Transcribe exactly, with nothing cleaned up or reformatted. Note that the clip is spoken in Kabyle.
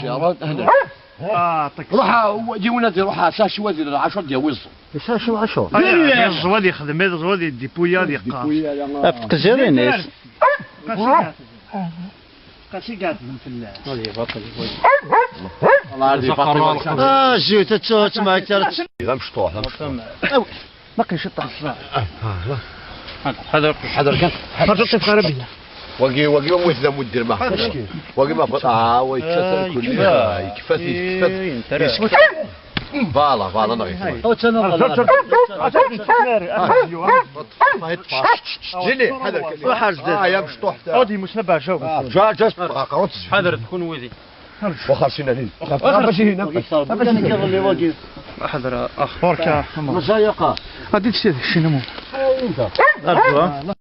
ciyaḍ, hna. Ah, ṭik. Ruḥ, a, yiwen ad iruḥ, a, s acu ad iruḥ, ɛecṛa ad yawi ẓẓu. S acu ɛecṛa? Ah, ya, iẓẓu ad ixdem, iẓẓu ad iddipuya, ad iqqar. Ad tqezirin-is. Qasi gɛedlen fell-as. Ad ibaṭel. Ah, zut, ad ttuɣ, ad tmɛikkert. D amecṭuḥ, d amecṭuḥ. Ma qin ciṭṭaḥ. Ḥader, ḥader kan. Ḥader kan, xarab-ina. Wagi, wagi, ma wis d amuddir ma. Wagi ma bɣa, ah, wa yečča tankulli. Yekfa-t, yekfa-t. Voilà, voilà, neɣ yekfa. Jini, ḥader kan. Ruḥ ar zdat. Ah, ya mecṭuḥ. Odi musna bajaw. Ja, just. Ḥader, tkun widi. Waxer sinanin. Waxer sinanin. Ḥader, ax. Ɣadi tessid, sinamu. Arǧu, ha?